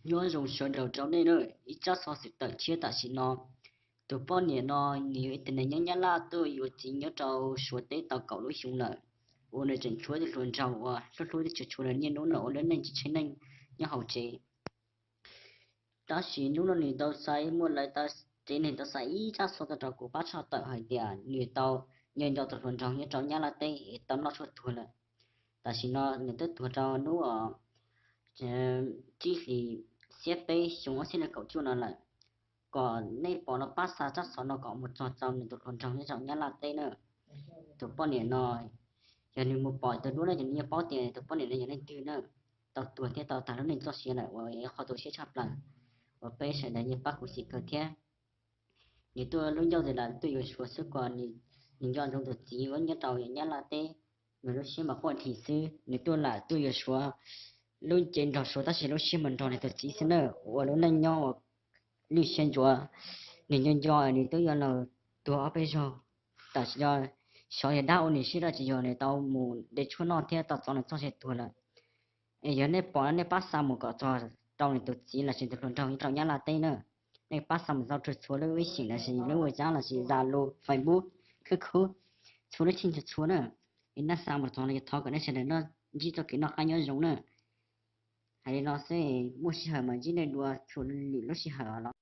Nyob zoo sawv daws rau nej na, ib tsab xov xwm tawm tshiab tam sim no. Tus poj niam no nws yog ib tug neeg nyob Nyab Laj tuaj yuav txiv nyob rau Suav teb tau kaum lub xyoo lawm, uas nws tseem tshuav tus hluas nraug uas hlub hlub thiab tshua tshua nws niaj hnub no ua lub neej tsis tsheej neej nyob hauv tsev. Tab sis hnub no nws tau xa, muaj lawv tau, tsev neeg tau xa ib tsab xov tau rau kuv pab tshaj tawm hais tias nws tau nco nco tus hluas nraug nyob rau Nyab Laj teb es tau noj tshuaj tuag lawm. Tam sim no nws twb tuag rau hnub tsib hlis xiab peb xyoo ob txhiab nees nkaum cuaj no lawm. Kom nej pom no pab xa tsab xov no kom mus txog rau nws tus hluas nraug nyob rau Nyab Laj teb na. Tus poj niam no, yog nws mus pom tus duab no ces nws yeej paub tias tus poj niam no yog leej twg na. Tau tuag thiab tau tag lub neej txoj sia lawm uas yog qhov tu siab tshaj plaws uas peb sawv daws yeej pab khuv xim kawg thiab. Nws tuaj lub ncauj lam tuaj yuav Suav xwb, kom nws nco ntsoov tus txiv uas nyob rau Nyab Laj teb, nws lub siab mas quaj dhi xwb. Nws tuaj lam tuaj yuav Suav, lub cev nrog Suav tab sis lub siab mas nrog nws tus txiv xwb na. Ua lub neej nyob uas lwj siab ntsuav, nws nco nco nws twb yuav los tuag ob peb zaug. Tam sim no xyov yog dab ua nws siab los tsis yog nws tau mus de tshuaj noj thiab tau txov nws txoj sia tuag lawm. Es yog nej pom no nej pab xa mus kom txog rau nws tus txiv los sis tus hluas nraug nyob rau Nyab Laj teb na. Nej pab xa mus rau txhua lub ib xeem los sis lub ua zab los sis Zalo, Facebook, khwb khub, txhua lub cheej txhua txhua na. Es nej xa mus txog no ces thov kom nej sawv daws ntsib txoj kev noj qab nyob zoo na. Hais li no xwb, muaj sij hawm mas ntsib nej dua txhua lwm lub sij hawm los.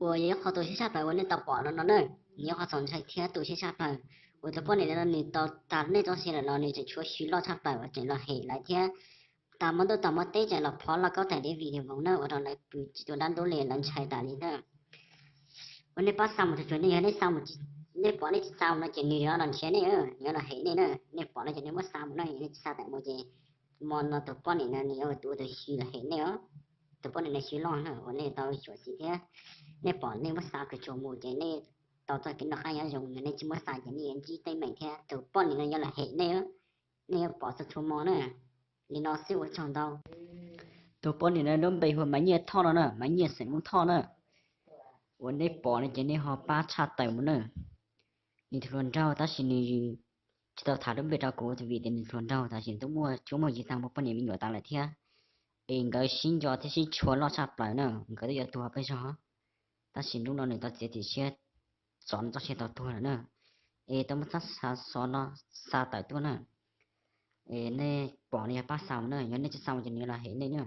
Uas yog ib qho tu siab tshaj plaws uas nej tau pom no no na. Nws yog qhov txaus ntshai thiab tu siab tshaj plaws uas tus poj niam no nws tau tag nej txoj sia lawm los nws tseem tshuav xyw loj tshaj plaws uas tseem los hem lawv thiab. Tas muaj ntuj tas muaj teb tseem los phov loj kaub tais dev vim nws voos na ua rau lawv pw tsis tau dab ntub li lawv ntshai tas li na. Uas nej pab xa mus txog tsuas nej yog nej xa mus, nej pom nej tsis xa mus no ces nws yuav los nrhiav nej, nws yuav los hem nej na. Nej pom no ces nej muab xa mus na, nej tsis xa tawm mus ces hmo no tus poj niam no nws yuav ua tus ua tus xyw los hem nej os. Tus poj niam no xyw loj na uas nej tau xyuam xim thiab. Nej pom nej muab xa kom tsuas mus ces nej tau txoj kev noj qab nyob zoo, yog nej tsis muab xa ces nej yuav ntsib teeb meem thiab tus poj niam no yuav los hem nej, nej yuav pom txhua txhua hmo na. Li no xwb ua tsaug ntau. Tus poj niam no lub npe hu ua Maiv Nyiaj Thoj no na, Maiv Nyiaj xeem Hmoob Thoj na. Uas nej pom no ces nej ho pab tshaj tawm mus na. Nws tus hluas nraug tab sis nws tsis tau tham lub npe rau kuv vim tias nws tus hluas nraug tam sim twb muaj cuab muaj yig tag, muaj poj niam me nyuam tas lawm thiab. Es nkawd sib nco thiab sib tshua loj tshaj plaws na, nkawd twb yuav tuag peb zaug. Tab sis hnub no nws tau txiav txim siab txov nws txoj sia tau tuag lawm na. Es tau muab tsab xov no xa tawm tuaj na. Es nej pom no yog pab xa mus na, yog nej tsis xa mus ces nws los hem nej na.